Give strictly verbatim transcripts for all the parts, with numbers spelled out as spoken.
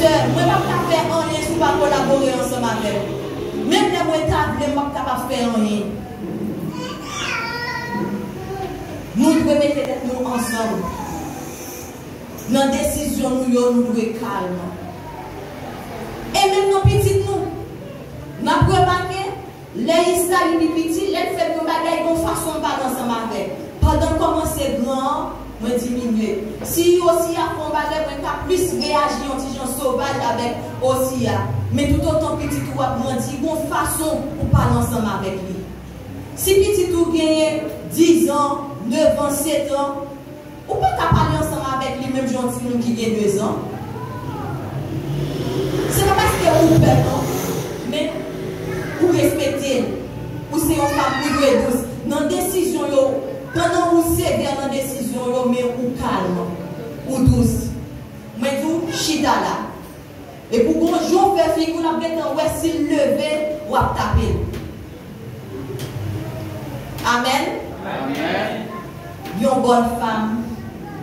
Mwen p ap ka fè anyen si w pa kolabore ansanm avè m. Menm lè mwen ta vle, m p ap kapab fè anyen. Nou dwe mete tèt nou ansanm. Nan desizyon nou yo, nou dwe kalm. E menm nan pitit nou, n ap remake, lè Isla li pi piti, lè l fè m yon bagay, gon fason m pale ansanm avè l. Pandan l kòmanse gran an, mwen diminye. Si Osiya fè yon bagay, mwen ka plis reyaji yon ti jan sovaj avèk Osiya. Men toutotan pitit ou ap grandi, gon fason pou pale ansanm avèk li. Si pitit ou genyen diz an, nèf an, sèt an, ou pa ka pale ansanm avèk li menm jan yon timoun ki gen de zan. Se pa paske ou pè non, men ou respekte l. Ou se yon fanm, ou dwe dous. Nan desizyon yo, pandan ou sevè nan desizyon yo, men ou kalm, ou dous. Mwen di w, chita la. Epi w gon jan w fè figi w, l ap gentan wè si l leve, w ap tape l. Amèn. Amèn. Yon bòn fanm,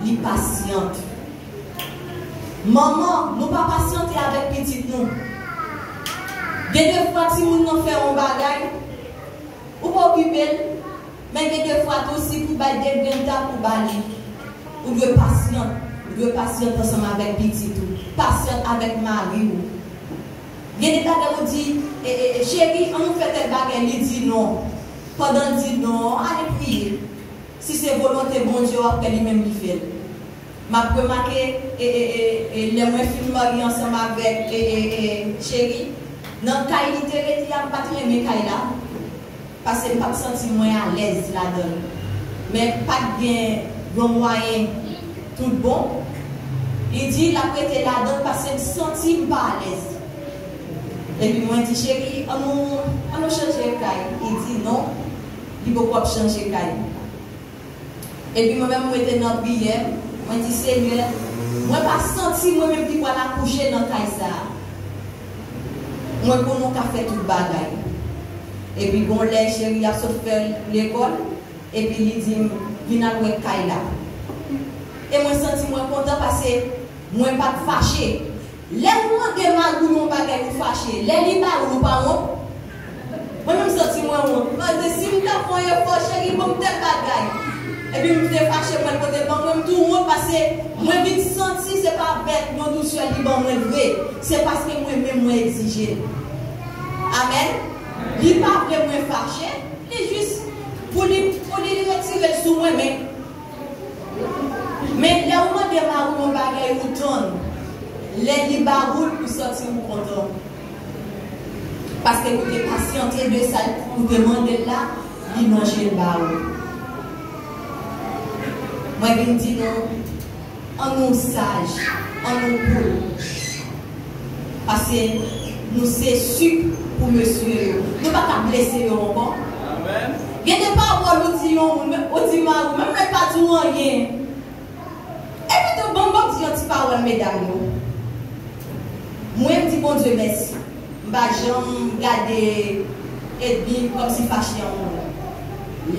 li pasyant. Manman, nou pa pasyante avèk pitit nou. Gen de fwa timoun nan fè yon bagay, ou pa okipe l, men gen de fwa tou, si pou bay de grenn tab, ou ba li. Ou dwe pasyant. Ou dwe pasyant ansanm avèk pitit ou. Pasyant avèk mari w. Gen de bagay ou di, e, e, e, cheri, an nou fè tèl bagay, li di non. Pandan l di non, ale priye. Si se volonte Bondye, w ap wè li menm li fè l. M ap remake, e, e, e, e, lè mwen fin marye ansanm avèk, e, e, e, cheri, nan kay li te rete a, m pa t renmen kay la. Paske m pa t santi mwen alèz ladan l. Men pa t gen yon mwayen tout bon. Li di l ap rete ladan l paske m santi m pa alèz. Epi mwen di, cheri, an nou, an nou chanje kay. Li di non, li poko ap chanje kay. Epi mwen menm, mwen te nan priyè, mwen di, Senyè, mwen pa santi mwen menm ki pral akouche nan kay sa a. Mwen konnen w ka fè tout bagay. Epi gon lè cheri ap sot fè lekòl, epi li di m, vin al wè kay la. E mwen santi mwen kontan paske mwen pa t fache. Lè ou mande mari w yon bagay, ou fache. Lè li ba ou l, ou pa wont? Mwen menm, m santi mwen wont. Paske si m ta fè yon efò, cheri, ban m tèl bagay. Epi m te fache, mwen pote l ban mwen, m tou wont paske mwen vin santi se pa avèk yon dousè li ban mwen vre. Se paske mwen menm mwen egzije l. Amèn. Li pa vle mwen fache, li jis pou li, pou li, li retire l sou mwen, men Men lè ou mande mari w yon bagay, ou tann. Lè li ba ou l, ou santi ou kontan. Paske ou te pasyante de sa ou te mande l la, li manje l ba ou. Mwen vin di nou, an nou saj, an nou koul. Paske nou se sik pou mesye yo. Nou pa ka blese yo ankò. Amèn. Gen de pawòl ou di yon moun, men ou di mari w, menm lè l pa di w anyen. Epi tou, bon, bon, m di yon ti pawòl, medam yo. Mwen, m di Bondye mèsi. M pa janm gade ènmi kòmsi fache an moun.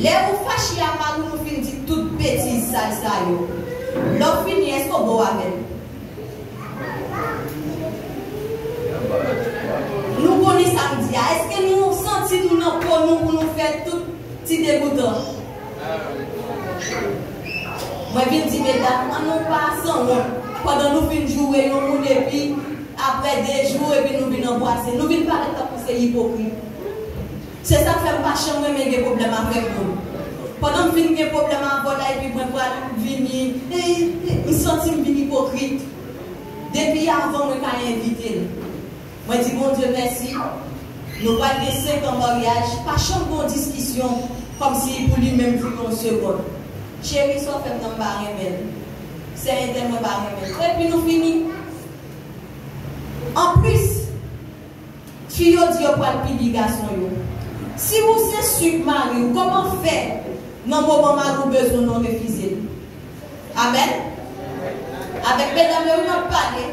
Lè ou fache a mari w, nou fin di tout betiz sal sa yo. Lè w fini, èske w bon avè l? Nou konnen sa m di a. Èske nou santi nou nan po nou pou nou fè tout ti degoutan? Mwen vin di medam, an nou pa sanwont. Pandan nou fin joure yon moun, epi apre de jou, epi nou vin anbrase. Nou vin parèt tankou se ipokrit. Se sa k fè m pa janm renmen gen pwoblèm avèk moun. Pandan m fin gen pwoblèm avè w la, epi mwen pral vini, e, e, m santi m vin ipokrit. Depi avan mwen ka envite l. Mwen di Bondye mèsi. Nou pral gen senk an maryaj, pa janm gen yon diskisyon kòmsi pou li menm di yon segonn. Cheri, sa w fè m nan m pa renmen l. Sè entèl mwen pa renmen l. Epi nou fini. Anplis, fi yo di yo pral pini gason yo. Si ou se sik mari w, kòman fè nan moman mari w bezwen w, non refize l? Amèn. Avèk medam yo, n ap pale.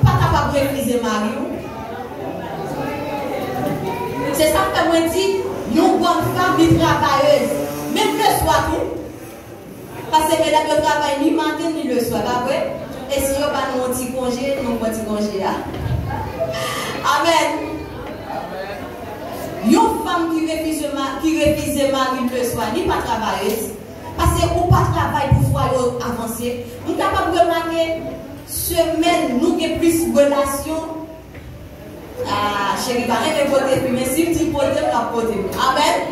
Pa kapab refize mari w. Se sa k fè mwen di, yon bòn fanm, li travayèz. Menm leswa tou. Paske medam yo travay ni maten ni leswa, pa vre? E si yo ba nou yon ti Konje, nou pran ti konje a. Amèn. Yon fanm ki refize ma-, ki refize mari l leswa, li pa travayez. Paske ou pa travay pou fwaye w avanse. M kapab remake, semèn nou gen plis relasyon. Ah, cheri pa renmen pote fi, men si m di l pote, l ap pote. Amèn.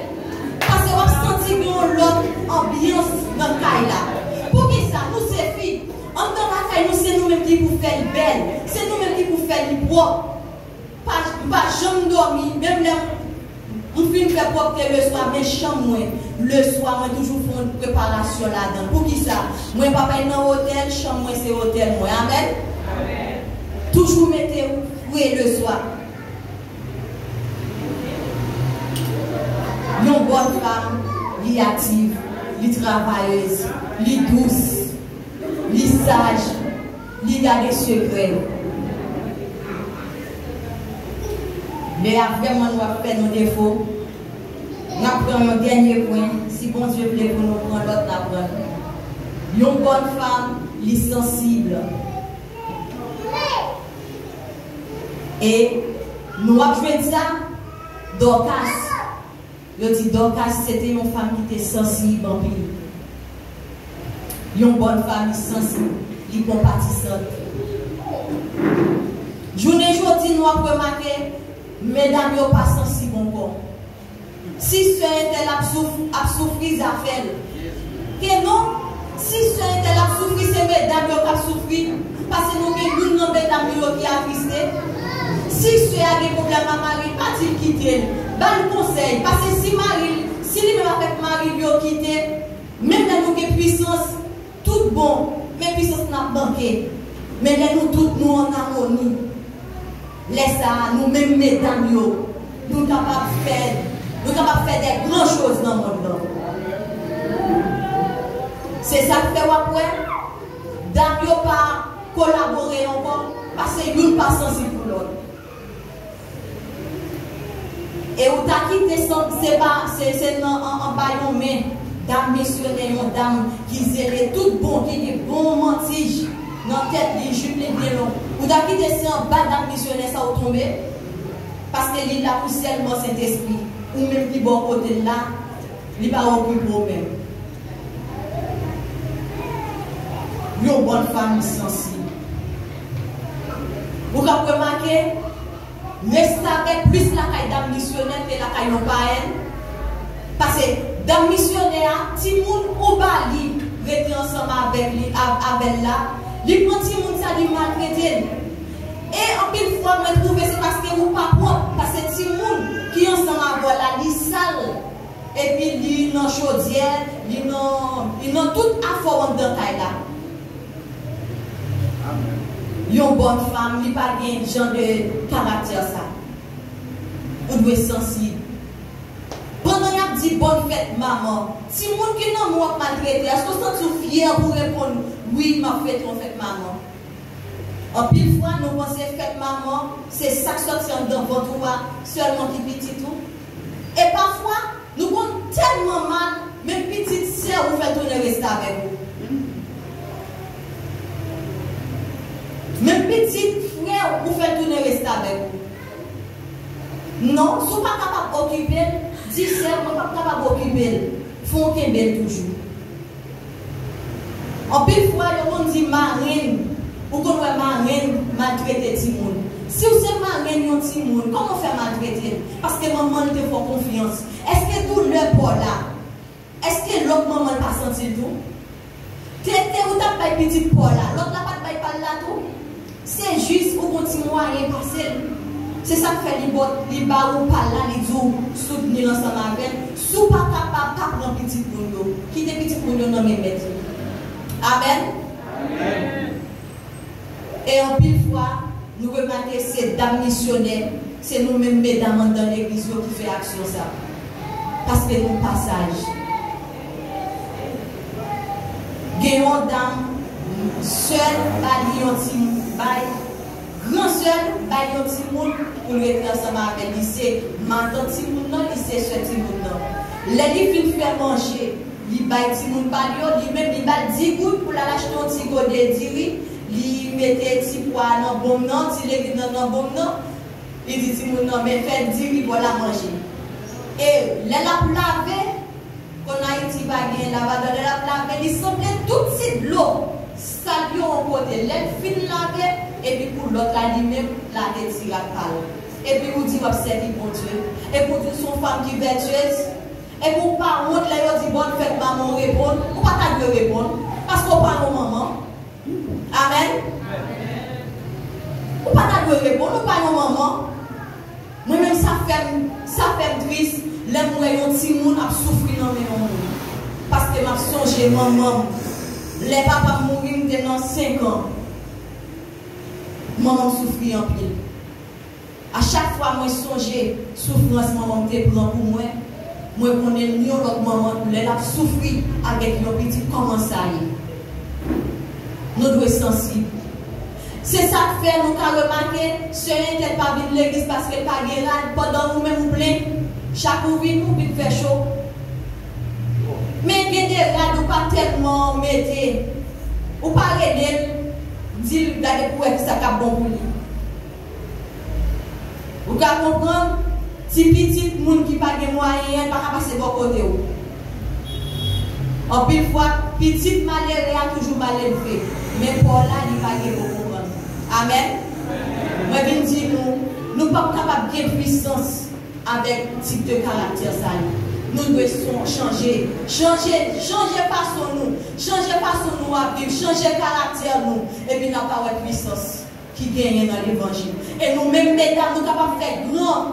Paske w ap santi gen yon lòt anbyans nan kay la. Poukisa? Nou se fi. Anndan lakay nou, se nou menm ki pou fè l bèl. Se nou menm ki pou fè l pwòp. Pa, m pa janm dòmi, menm lè m, m fin fè pwòpte leswa, men chanm mwen, leswa, mwen toujou fè yon preparasyon ladan. Poukisa? Mwen pa bay nan otèl, chanm mwen se otèl mwen. Amèn? Toujou mete fre leswa. Yon bòn fanm, li aktiv, li travayez, li dous, li saj, li gade sekrè. Lè a vrèman nou ap fè nou defo, n ap pran yon dènye pwen. Si Bondye vle pou nou pran lòt, n ap pran l. Yon bòn fanm, li sansib. E nou ap jwenn sa, Dòkas. Yo di Dòkas se te yon fanm ki te sansib anpil. Yon bòn fanm sansib, li konpatisant. Jounen jodi, nou ap remake, medam yo pa sansib ankò. Si sè entèl ap souf-, ap soufri, zafè l. Ke non, si sè entèl ap soufri, se medam yo k ap soufri. Paske nou gen youn nan medam nou yo ki atriste. Si sè a gen pwoblèm ak mari l, pa di l kite l. Ba l konsèy. Paske si mari l, si li menm avèk mari l yo kite, menm lè nou gen pwisans, tout bon, men pwisans n ap manke. Men lè nou tout nou ann amoni, lè sa a, nou menm medam yo, nou kapab fè, nou kapab fè de gran choz nan mond lan. Se sa k fè w ap wè, dam yo pa kolabore ankò, paske youn pa sansib pou lòt. E ou ta kite san, se pa, se, se nan an, anba yon men, dam misyonè, yon dam ki zele tout bon, ki gen bon mantij nan tèt li, jip li byen long. Ou ta kite se anba dam misyonè sa ou tonbe, paske li la pou sèlman Sentespri. Ou menm ki bò kote l la, li pa okipe w menm. Yon bòn fanm sansib. Ou k ap remake, restavèk plis lakay dam misyonè ke lakay yon payèn. Paske dam misyonè a, timoun ou ba li rete ansanm avèk li, av-, avè l la, li pran timoun sa, li maltrete l. E anpil fwa, mwen twouve se paske ou pa pwòp, paske timoun ki ansanm avè w la, li sal. Epi li nan chodyè, li nan, li nan tout afè w anndan kay la. Yon bòn fanm, li pa gen jan de karaktè sa. Ou dwe sansib. Pandan y ap di bòn fèt manman, timoun ki nan men w ap maltrete, èske w santi w fyè pou reponn, "Wi, m ap fete yon fèt manman"? Anpil fwa, nou panse fèt manman, se sa k sòti anndan vant ou a sèlman ki pitit ou. E pafwa, nou konn tèlman mal, menm pitit sè ou, ou fè l tounen restavèk ou. Menm pitit frè ou, ou fè l tounen restavèk ou. Non, si w pa kapab okipe l, di sè w, "Mwen p ap kapab okipe l." Fò w kenbe l toujou. Anpil fwa, yo konn di marenn, ou konn wè marenn maltrete timoun. Si w se marenn yon timoun, kòman w fè maltrete l? Paske manman l te fè w konfyans. Èske doulè pa w la, èske lòt manman l pa santi l tou? Tete ou t ap bay pitit pa w la, lòt la pa t bay pa l la tou? Se jis ou gon ti mwayen pase l. Se sa k fè li ba, li ba ou pa l la, li di w soutni l ansanm avè l. Si w pa kapab, pa pran pitit moun yo. Kite pitit moun yo nan men mèt yo. Amèn. Amèn. E anpil fwa, nou remake se dam misyonè, se nou menm medam anndan legliz yo ki fè aksyon sa. Paske nou pa saj. Gen yon dam, sè l ba li yon ti bay, gran sè l bay yon timoun pou l rete ansanm avè l. Li se matant timoun nan, li se sè timoun nan. Lè li fin fè manje, li bay timoun pa l yo, li menm li ba l di goud pou l al achte yon ti gode diri, li mete ti pwa nan bonm nan, ti legim nan nan bonm nan. Li di timoun nan, "Men fè diri bò la manje." E lè l ap lave, konn Ayiti pa gen lavadò, lè l ap lave, li sanble tout ti dlo sal yo yon kote. Lè l fin lave, epi pou lòt la, li menm lave ti rad pa l. Epi ou di w ap sèvi Bondye. Epi ou di w se yon fanm ki vètyez. Epi ou pa wont lè yo di bòn fèt manman w reponn. Ou pa ta dwe reponn. Paske w pa yon manman. Amèn. Ou pa ta dwe reponn, ou pa yon manman. Mwen menm sa fè m, sa fè m tris lè m wè yon timoun ap soufri nan men yon moun. Paske m ap sonje manman m. Lè papa m mouri, m te nan senk an. Manman m soufri anpil. A chak fwa mwen sonje soufrans manman m te pran pou mwen, mwen konnen l yon lòt manman tou lè l ap soufri avèk yon pitit kòman sa ye. Nou dwe sansib. Se sa k fè nou ka remake, sè entèl pa vin legliz paske l pa gen rad, pandan ou menm ou plen. Chak ou vin, ou vin fè cho. Men gen de rad ou pa tèlman mete, ou pa rele l, di l gade pou wè kisa k ap bon pou li. Ou ka konprann, ti pitit moun ki pa gen mwayen an pa ka pase bò kote w. Anpil fwa, pitit malere a toujou mal elve, men pa w la, li pa gen bon konprann. Amèn. Mwen vin di nou, nou p ap kapab gen pwisans avèk tip de karaktè sa yo. Nou dwe son, chanje, chanje, chanje fason nou, chanje fason nou ap viv, chanje karaktè nou, epi n ap ka wè pwisans ki genyen nan levanjil. E nou menm medam, nou kapab fè gran,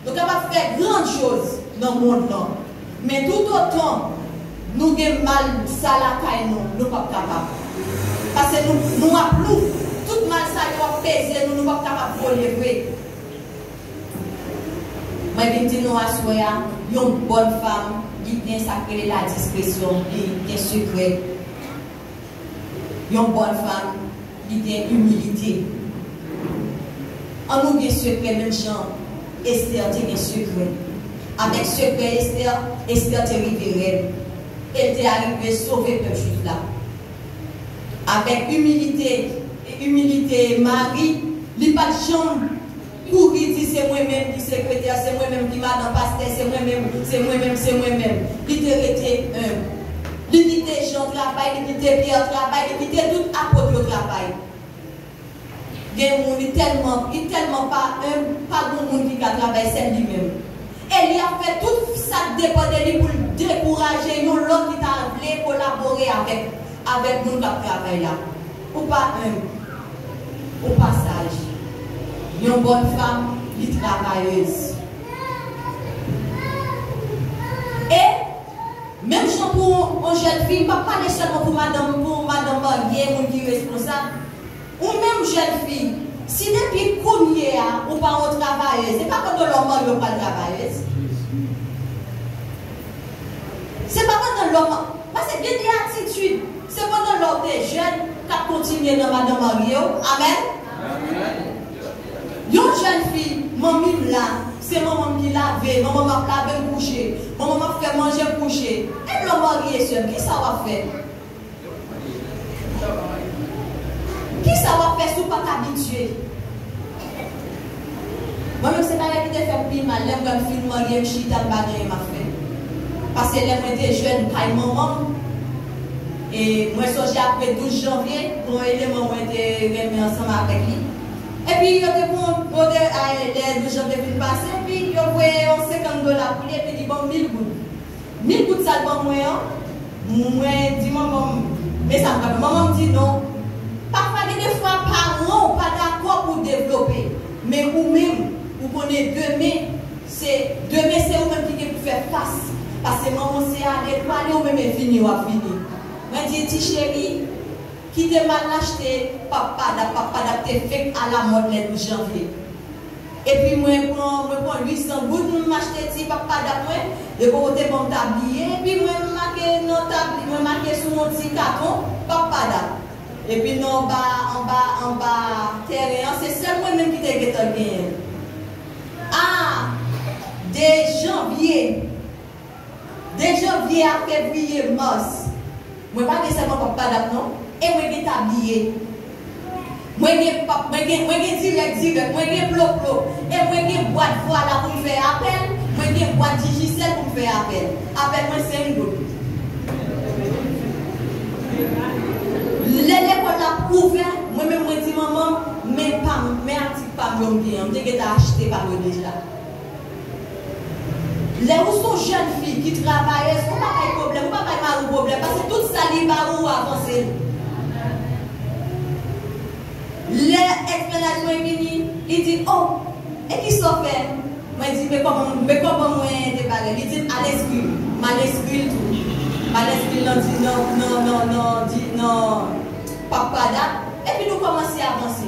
nou kapab fè grandyoz nan mond lan. Men toutotan nou gen mal sa lakay nou, nou p ap kapab. Paske nou, nou ap lou. Tout mal sa yo ap peze nou, nou p ap kapab vole vre. Mwen vin di nou aswè a, yon bòn fanm, li gen sa k rele ladiskresyon, li gen sekrè. Yon bòn fanm, li gen imilite. An nou gen sekrè menm jan Estè te gen sekrè. Avèk sekrè Estè, Estè te rive rèn. E l te arive sove pèp jwif la. Avèk imilite, imilite Mari, li pa t janm kouri di se mwen menm ki sekretè, se mwen menm ki madan pastè, se mwen menm, se mwen menm, se mwen menm. Li te rete enb. Li kite Jan travay, li kite Pyè travay, li kite tout apot yo travay. Gen moun, li tèlman, li tèlman pa enb, pa gen moun ki ka travay, sèl li menm. E li ap fè tout sa k depann de li pou l dekouraje yon lòt ki ta vle kolabore avèk, avèk moun k ap travay la. Ou pa enb, ou pa saj. Yon bòn fanm, li travayèz. E menm jan pou yon jèn fi, m p ap pale sèlman pou madanm, pou madanm marye, moun ki responsab. Ou menm jèn fi, si depi kounye a ou pa yon travayèz, se pa pandan lè w marye w pral travayèz. Se pa pandan lè w ma-, paske gen de atitid, se pandan lè w te jèn k ap kontinye nan madan marye w. Amèn? Yon jèn fi, manmi m la, se manman m ki lave, manman m ap lave m kouche, manman m ap fè manje m kouche. E lè w marye, sè m, kisa w ap fè? Kisa w ap fè si w pa t abitye? Mwen menm, se bagay ki te fè m pi mal. Lè m wè m fin marye, m chita, m pa gen anyen m ap fè. Paske lè mwen te jèn, kay manman m, e mwen sonje apre douz janvye, gen yon eleman mwen te renmen ansanm avèk li. Epi yo te pran, yo te, a, lè douz janvye fin pase, epi yo voye yon senkant dola pou li, epi li ban m mil goud. Mil goud sa l ban mwen an, mwen di manman m, men sa m ka fè. Manman m di non. Pafwa, gen de fwa, paran w pa dakò pou w devlope. Men ou menm, ou konnen demen, se, demen se ou menm ki gen pou fè fas. Paske manman w se ale, l prale, ou menm e vini, w ap vini. Mwen di, ti cheri, kite m al achte pap padap. Pap padap te fenk alamòd lè douz janvye. Epi mwen pran, mwen pran uit san goud, m achte ti pap padap mwen. Yo poko te ban m tabliye. Epi mwen, m make nan tabli, mwen make sou yon ti katon, pap padap. Epi nan anba, anba, anba tèren an, se sèl mwen menm ki te gentan genyen l. A de janvye, de janvye a fevriye, mas, mwen pa gen sèlman pap padap non, e mwen gen tabliye. Mwen gen pap, mwen gen, mwen gen dirèk dirèk, mwen gen plo plo, e mwen gen bwat vwala pou m fè apèl, mwen gen bwat Digicel pou m fè apèl. Apèl mwen se yon goud. Lè lekòl la ap ouvè, mwen menm mwen di manman m, men pa m, men atik pa m yo m gen an, m te gentan achte pa m yo deja. Lè ou se yon jèn fi ki travayèz, ou pa bay pwoblèm, ou pa bay mari w pwoblèm, paske tout sa li ba ou, ou avanse l. Lè èks mennaj mwen vini, li di, "Oh, e kisa w fè?" Mwen di, "Men kòman, men kòman mwen te pale?" Li di, "Al enskri m." M al enskri l tou. M al enskri l nan di, nan, nan, nan, nan, di, nan Paprada. Epi nou kòmanse avanse.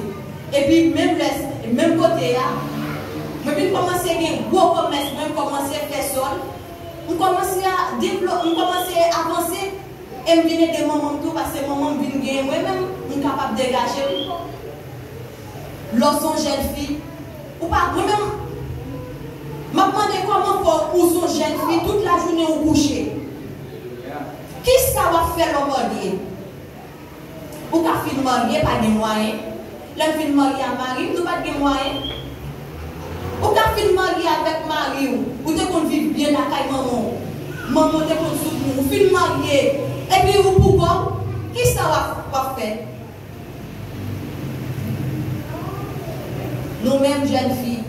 Epi menm lè, menm kote a, mwen vin kòmanse gen gwo kòmès mwen, m kòmanse fè sòl. M kòmanse a devlo-, m kòmanse avanse. E m vin ede manman m tou, paske manman m vin genyen mwen menm, m kapab degaje m. Lè w se yon jèn fi, ou pa, mwen menm, m ap mande kòman fè w, ou se yon jèn fi, tout lajounen ou kouche. Kisa w ap fè lè w marye? Ou ka fin marye, pa gen mwayen. Lè m fin marye a mari m, nou pa t gen mwayen. Ou ka fin marye avèk mari w, ou te konn viv byen lakay manman w. Manman w te konn soutni w. Ou fin marye, epi ou pou kò w, kisa w ap, w ap fè? Nou menm jèn fi,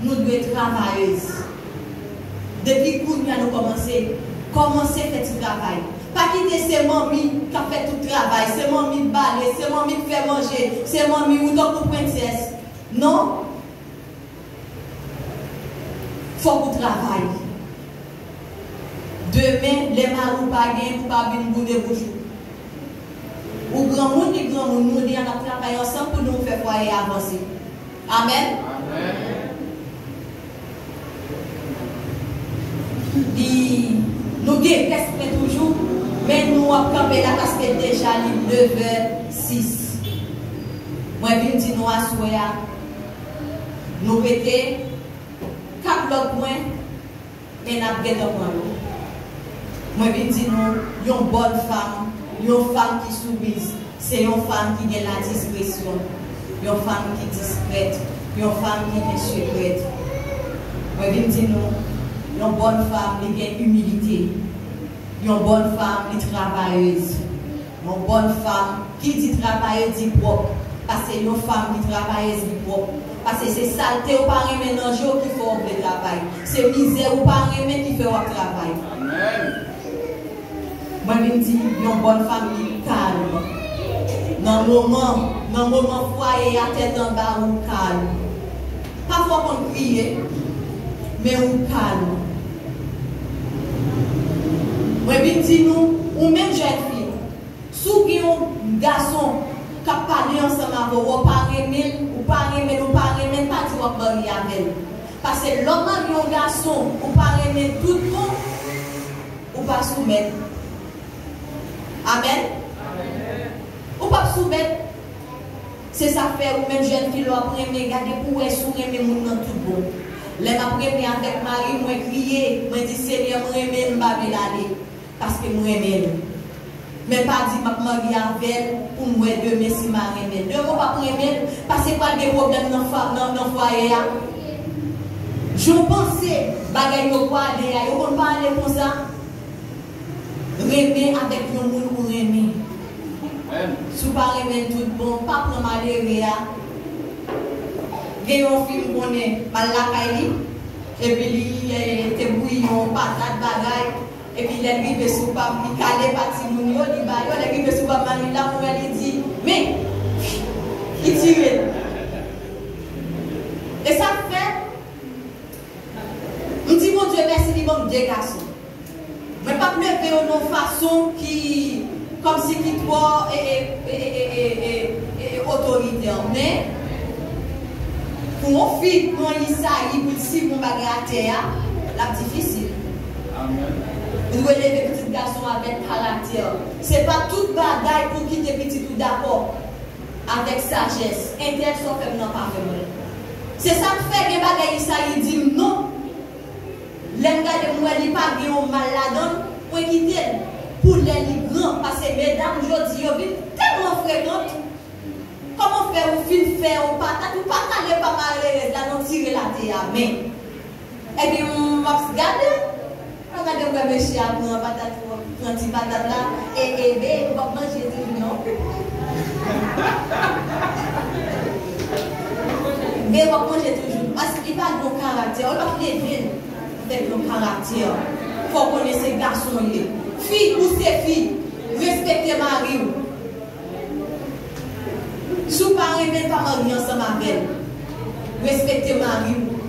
nou dwe travayèz. Depi kounye a nou kòmanse, kòmanse fè ti travay. Pa kite se manmi k ap fè tout travay, se manmi k bale, se manmi k fè manje, se manmi ou tankou prensès. Non. Fòk ou travay. Demen, lè mari w pa gen, pou pa vin boude bouch ou. Ou granmoun, li granmoun, nou de a n ap travay ansanm pou nou fè fwaye a avanse. Amèn. Amèn. Li, nou gen rès mwen toujou, men nou ap kanpe la paske deja li nevè sis. Mwen vin di nou aswè a, nou rete kat lòt pwen, men n ap gentan pran yo. Mwen vin di nou, yon bòn fanm, yon fanm ki soumiz, se yon fanm ki gen ladiskresyon, yon fanm ki diskrèt, yon fanm ki gen sekrè. Mwen vin di nou, yon bòn fanm, li gen imilite. Yon bòn fanm, li travayèz. Yon bòn fanm ki di travay, di pwòp. Paske yon fanm ki travayèz, li pwòp. Paske se salte ou pa renmen nan je w ki fè w vle travay. Se mizè ou pa renmen ki fè w ap travay. Amèn. Mwen vin di, yon bòn fanm ki kalm. Nan moman, nan moman fwaye a tèt anba, ou kalm. Pafwa w konn kriye, men ou kalm. Mwen vin di nou, ou menm jèn fi, si w gen yon gason k ap pale ansanm avè w, ou pa renmen l, ou pa renmen l, ou pa renmen l, pa di w ap marye avè l. Paske lè w marye yon gason, ou pa renmen l tout bon, ou pa soumèt. Amèn? Ou p ap soumèt. Se sa k fè ou menm jèn fi, lè w ap renmen, gade pou w wè si w renmen moun nan tout bon. Lè m ap renmen avèk mari m, mwen kriye, mwen di, "Senyè, m renmen l, m pa vle l ale, paske m renmen l." Men pa di, "M ap marye avè l pou m wè demen si m a renmen l." Demen w p ap renmen l, paske pral gen pwoblèm nan fwa-, nan, nan fwaye a. Jan w panse bagay yo pwale a, yo konn pa ale konsa. Renmen avèk yon moun ou renmen. Amèn. Si w pa renmen l tout bon, pa pran malere a. Gen yon fi m konnen, m al lakay li, epi li, eh, te bouyi yon patat bagay, epi lè l rive sou pa m, li kale pa timoun yo, li ba yo, lè l rive sou pa m, li la, mwen li di, "Men!" Li tire l. E sa k fè, m di Bondye mèsi, li ban m de gason. Mwen p ap leve yo nan yon fason ki, kòmsi ki twò, e, e, otoritè. Men, pou yon fi pran Isayi pou l simen yon bagay atè a, l ap difisil. Amèn. Ou dwe leve pitit gason avèk karaktè. Se pa tout bagay pou w kite pitit ou dakò. Avèk sajès, entèl sa w fè m nan pa fè m. Se sa k fè gen bagay Isayi di m non. Lè m gade m wè li pa gen yon mal ladan l, mwen kite l pou lè li gran, paske medam jodi yo vin tèlman frekant. Kòman fè ou fin fè yon patat, ou pa kale pa malerèz la, non, tire l atè a, men. Epi m ap gade, m ap gade, m wè mesye a pran patat, pran ti patat la, e, e, be, ou p ap manje toujou, non. Be, w ap manje toujou, paske li pa gen yon karaktè, ou pa t leve l avèk yon karaktè. Fò w konnen se gason l ye. Fi, ou se fi, respekte mari w. Si w pa renmen l, pa marye ansanm avè l. Respekte mari w.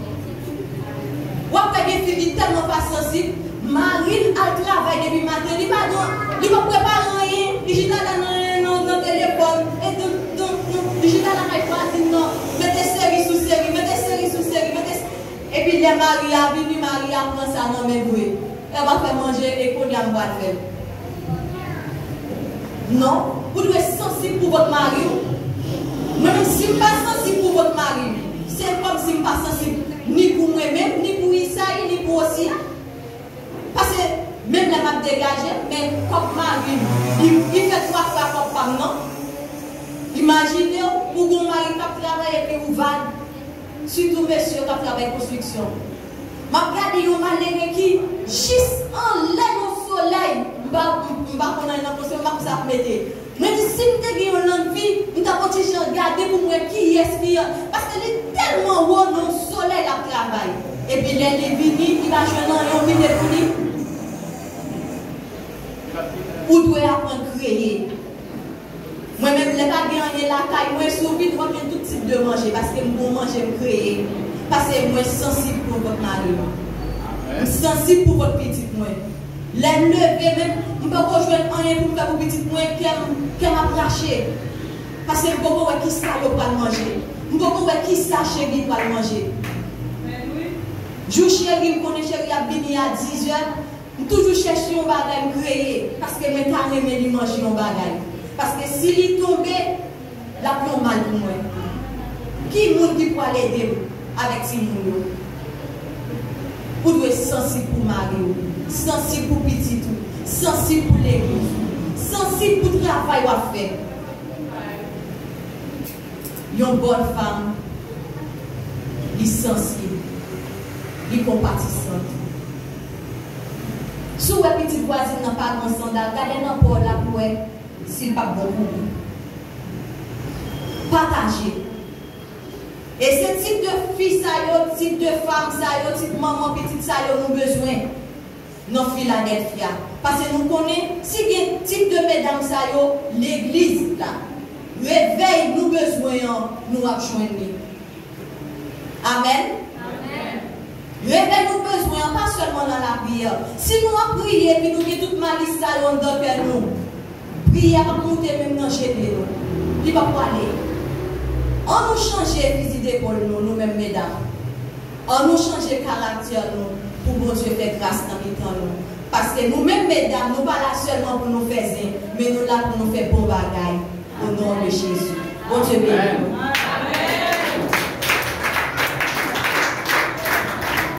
W ap wè gen fi ki tèlman pa sansib, mari l al travay depi maten, li pa gen, li pa prepare anyen, li chita la nan, nan, nan telefòn, e donk, donk, donk, li chita lakay vwazin nan, mete seri sou seri, mete seri sou seri, mete, epi lè mari a vini, mari a pran sa nan men vre. Lè w pa fè manje, e kounye a m pral fè l. Non, ou dwe sansib pou vant mari w. Mwen menm, si m pa sansib pou vant mari m, se kòmsi m pa sansib ni pou mwen menm, ni pou Isaï, ni pou Osia. Paske menm lè m ap degaje m, men kòb mari m, li, li fè twa fwa kòb pa m nan. Imajine w, ou gen yon mari k ap travay epi ou vag. Sitou mesye yo k ap travay konstriksyon. M ap gade yon malere ki jis anlè yon solèy. M pa, m, m pa konn anyen nan konstriksyon, m pa konn sa ap mete. Mwen di, si m te gen yon lanvi, m t ap yon ti jan gade pou m wè kiyès ki an. Paske li tèlman wo nan yon solèy l ap travay. Epi lè li vini, li pa jwenn anyen, ou kite pou li. Ou dwe aprann kreye. Mwen menm, lè pa gen anyen lakay mwen, si w vin, w ap jwenn tout tip de manje, paske m gon manje m kreye. Paske mwen sansib pou vant mari m. M sansib pou vant pitit mwen. Lè m leve, menm, m poko jwenn anyen pou m fè pou pitit mwen, kè m, kè m ap rache. Paske m poko wè kisa yo pral manje. M poko wè kisa cheri pral manje. Jou cheri, m konnen cheri ap vini a dizè. M toujou chèche yon bagay m kreye, paske mwen ta renmen li manje yon bagay. Paske si li tonbe, l ap yon mal pou mwen. Ki moun ki pral ede m avèk timoun yo? Ou dwe sansib pou mari w, sansib pou pitit ou, sansib pou legliz ou, sansib pou travay w ap fè. Yon bòn fanm, li sansib, li konpatisant. Si w wè pitit vwazin nan pa gen sandal, gade nan po w la pou w wè si l p ap bon pou li. Pataje. E se tip de fi sa yo, tip de fanm sa yo, tip manman pitit sa yo nou bezwen nan Filadèlfya. Paske nou konnen, si gen tip de medam sa yo, legliz la, revèy nou bezwen an, nou ap jwenn li. Amèn. Revèy nou bezwen an, pa sèlman nan lapriyè. Si nou ap priye, epi nou gen tout malis sa yo anndan kè nou, priyè p ap moute menm nan jene nou. Li p ap prale. An nou chanje fizi depòl nou, nou menm medam. An nou chanje karaktè nou pou Bondye fè gras nan mitan nou. Paske nou menm medam, nou pa la sèlman pou nou fè zen, men nou la pou nou fè bon bagay. O non de Jezi. Bondye beni nou.